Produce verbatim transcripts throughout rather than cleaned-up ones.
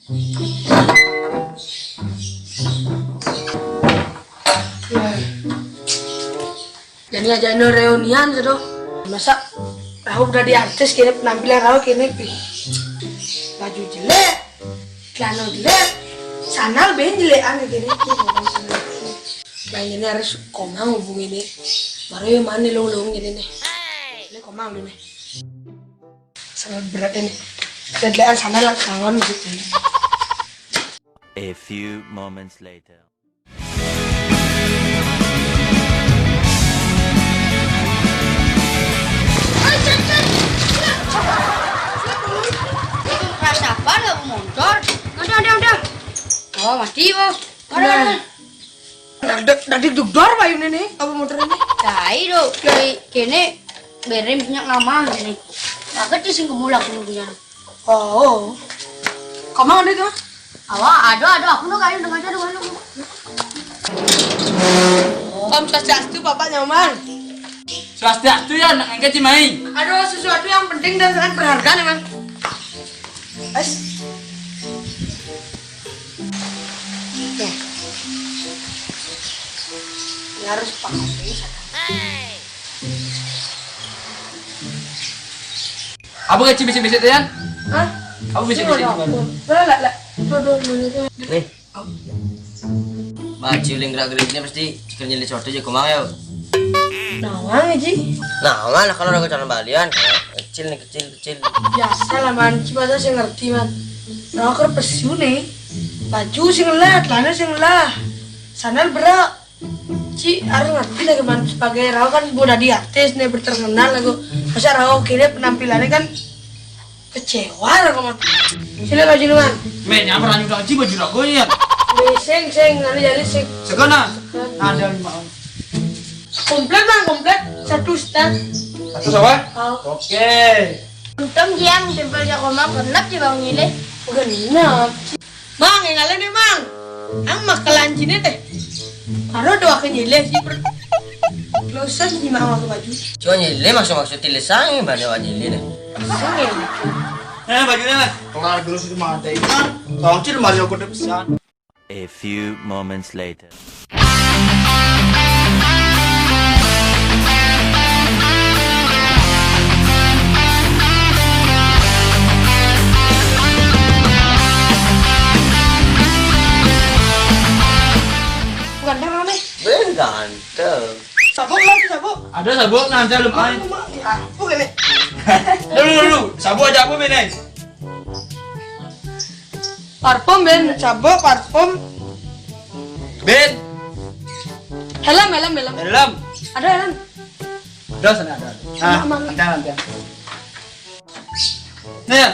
Jadi aja no reunian gitu. Masa Rauh udah di artis kene, penampilan Rauh kene, pi. Baju jelek, celana jelek, sandal ben jelek ane kene. Nah, ini harus Komang hubungi nih. Baru yang mana long long gini nih. Ini Komang dulu nih. Sangat berat ini. Jelek sandal lah kangen gitu. A few moments later. Rasa apa lo motor? Udah, udah, udah. Oh, mati, oh. Udah. Tadi dudor bayune nih, apa motor ini? Cai do, cai kene berem nyak ngamang kene. Agak sing kemulak dulu punya. Oh. Kamu ada tuh? Awa, aduh, aduh, aku no kayu dengan aduh, aduh. Om Swastiastu, Bapak Nyoman. Swastiastu ya, nak angkat cimai. Aduh, sesuatu yang penting dan sangat berharga nih, Mang. Es. Nih. Ini harus pakai. Apa kecil bisi-bisi tuh, Yan? Hah? Apa bisi-bisi? Lah, lah, lah. Tuh, tuh, tuh, tuh. Nih. Baju ling gerak-gerik ini pasti kerja di suatu aja kumang ya. Nawang aja. Nah, mana kalau orang calon balian, kecil nih, kecil, kecil. Biasa lah, Man. Cuma saya ngerti, Man. Nah, aku pesu nih. Baju sing lah, celana sing lah. Sandal berak. Ci harus ngerti lagi, Man, sebagai Rauh kan udah di artis nih, berterkenal lagu. Masa Rauh kira penampilannya kan kecewa lah, Man. Sini baju lu, Man. Men, apa lanjut lagi baju aku ya? Sing sing nanti jadi sing. Sekena. Ada lima. Komplit, Man, komplit. Satu stand. Satu sawa? Oh. Oke. Untung yang tempelnya Komang genep sih bang nyilih. Genep. Mang, yang kalian nih, Mang. Ang makalan cine teh. Karo doa ke nyilih sih per. Losan sih, Mang, aku baju. Cuma nyilih maksud-maksud tilis sange, bade wa nyilih deh. Sing ya. Eh, bajunya lah. Kelar dulu sih mati kan. Tongcil Mario kode pesan. A few moments later. Ganteng mana? Ben ganteng. Sabuk lah, sabuk. Ada sabuk nanti lu main. Aku gini. Dulu dulu, sabuk aja aku men. Parfum, Ben. Sabuk, parfum. Ben, Helm, helm, helm. helm. Ada helm. Ada sana ada. Nah, nanti nanti. Nih,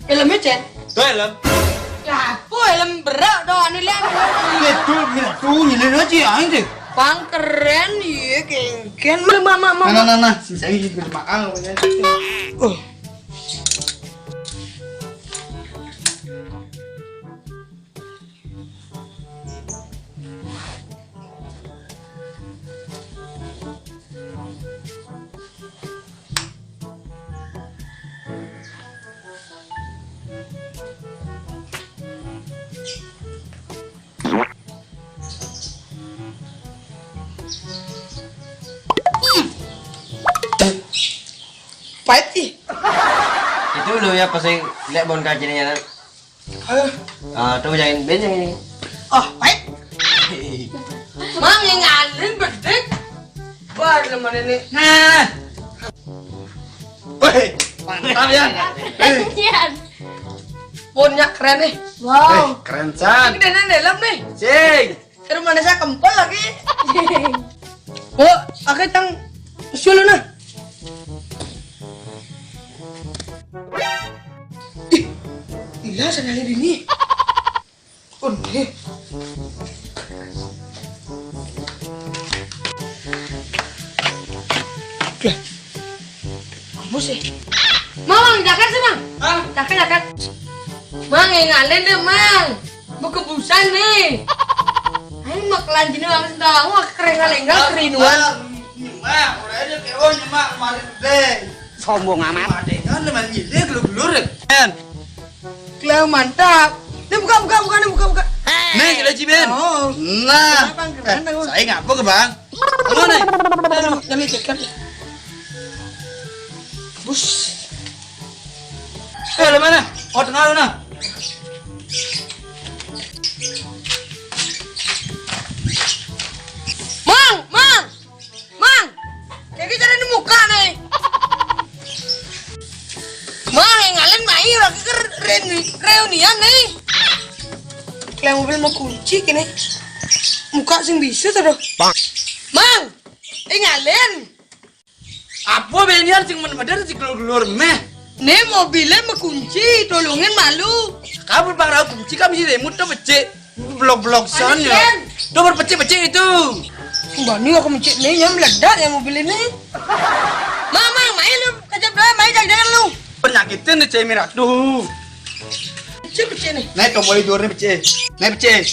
Helmnya, Cen. Tuh helm. Ya, apa helm berak dah, anu lihat. Itu, itu, ini aja aing deh. Bang keren, iya kengken. Mama, mama, Nah, nah, mama. Nah, nah, sing saya gitu makan pokoknya. Uh. Pahit sih. Itu lu ya pasti lihat bon kakinya ya. Aduh. Ah, tuh jangan ben yang ini. Oh, pahit. Mang yang ngalin bedek. Wah, mana nih? Nah, Weh, mantap ya. Kasihan. Punya keren nih. Wow. Keren san. Ini dalam nih. Cing. Terus mana saya kempel lagi. Bu, aku tang usul lu nah. Ih, gila saya ini. Oh, nih. Lah. Kamu sih. Mang, jaket sih, Mang. Hah? Jaket, jaket. Mang, yang ngalen deh, Mang. Mau kebusan nih. Ayo, mau kelanjin, Mang. Sudah, mau keren ngalen, kerinuan. Nyemak, udah aja keo nyemak kemarin deh. Sombong amat. Madengan teman gile gelur-gelur ya. Men. Kalian mantap. Nih, buka, buka, buka, nih, buka, buka. Nih, sudah, Ci Ben. Oh. Nah. Kenapa, Bang? Kenapa, Bang? Eh, saya ngapa ke, Bang? Apa nih? Aduh, kami cekkan. Bus. Eh, lu mana? Oh, tengah lu, nah. Mang, Mang. Mang, kayak gitu ada di muka nih. Mang, yang ngalen mai lagi ke reuni-, reunian nih. Kayak mobil mau kunci gini. Muka sing bisa tuh, doh. Mang, yang ngalen. Apa benian sing bener-bener si gelur-gelur meh? Nih mobilnya mau kunci, tolongin malu. Kabur bang rau kunci kami si remut tuh becek. Blok-blok sana. Tuh berpecik-pecik itu. Bani aku mencik nih, yang meledak ya mobil ini. Mang, Mang, main lu, kejap dah, main jangan lu. Penyakitin nih cewek merah tuh. Pecik-pecik nih. Naik tombol itu nih pecik. Naik pecik.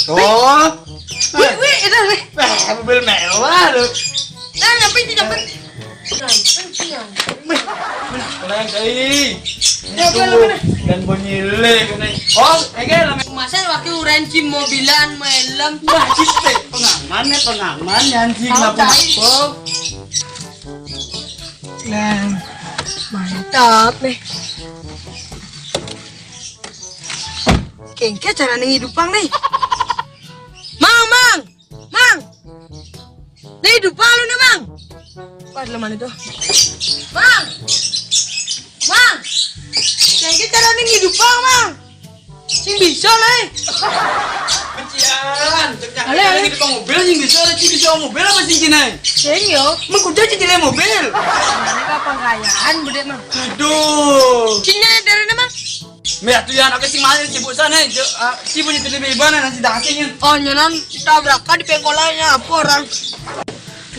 Tuh. Wih, wih, itu nih. Wah, mobil mewah lu. Nah, nyampe, nyampe. Meh, meh, kena yang tadi. Ya, apa namanya? Dan bonyile kena. Oh, ege lah. Masa wakil uren ci mobilan, malam. Wah, ciste. Pengaman ya, pengaman ya, anjing. Tahu, kenapa tai. Ngapa? Nah, mantap nih. Kengke cara nih hidup, Bang, nih. Mang, Mang. Mang. Nih, hidup lu nih, Mang. Wah, dalam mana tuh? Mang. Mang. Yang kita nih hidup, Mang, Mang. Sing bisa, nih. Kecian, kecian. Ale, ale. Kita mobil sing bisa, ada sing bisa mobil apa sing kena? Sing yo. Mengkuda aja jelek mobil. Mereka pengkayaan, gede, Mang. Aduh. Cina dari mana, Mang? Meh, tuh ya, anaknya sing main sibuk sana, jo-, ah, si punya tuh lebih ibanan, nasi dagingnya. Oh, nyenan tabrakan di pengkolannya, apa orang?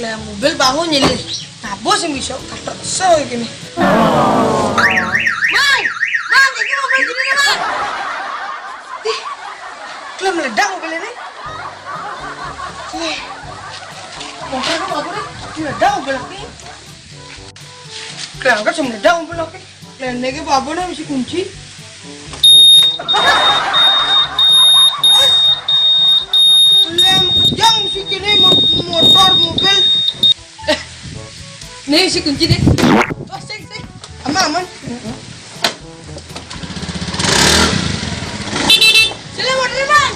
Lah, mobil bangun ini. Nabo sih bisa, kata so gini. Bang! Bang, ini mobil gini nih, Bang! Ih, lah meledak mobil ini. Ih, motor apa, apa nih? Meledak mobil ini. Kelangkar sama meledak mobil ini. Lene ke apa nih, mesti kunci? Lem kejang mesti kini mo-, motor, mobil. Eh, nih si kunci deh. Oh, sing, sing. Aman, aman. Sila, mau dulu, Bang.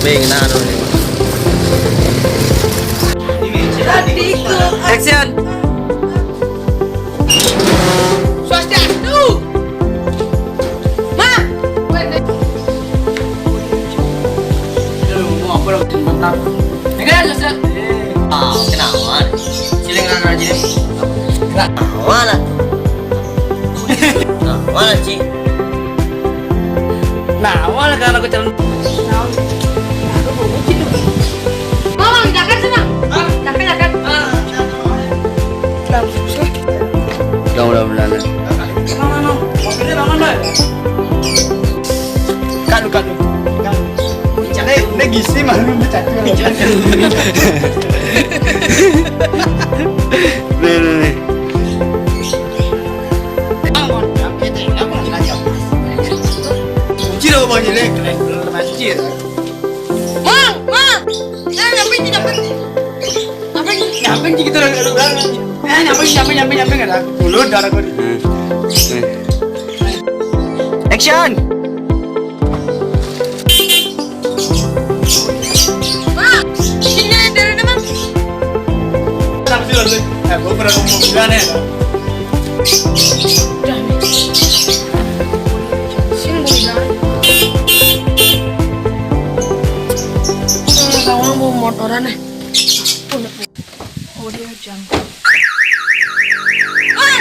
Bing, nah, anu nih. Action. Swastiastu. Ma. Aduh, mau apa lagi, mantap. Enggak, swastiastu. Ah, kenapa? Siling rana aja. Kenapa lah? Nah, mana, Ci? Nah, mana kan aku calon. Nah, aku mau nguci tuh. Bang, jangan sih, Bang. Hah? Jangan, jangan. Ah, jangan, jangan. Udah, udah, udah, udah. Bang, bang, bang. Mobilnya bangun, Bang. Kanu, kanu. Kanu. Ini, ini gizi malu, ini catur. Nih, nih, nih. Kunci dong, Bang, ini. Kunci. Mang, Mang. Nah, nyampe, nyampe. Nyampe, nyampe, nyampe, nyampe, nyampe, nyampe, nyampe, nyampe, nyampe, nyampe, nyampe, nyampe, nyampe. Action. Bang, isinya dari mana, Bang? Kenapa sih, Bang? Eh, gua pernah ngomong gimana ya? Udah nih. Sini gua bilang. Eh, kawan gua motoran nih. Udah. Audio Jungle. Ah!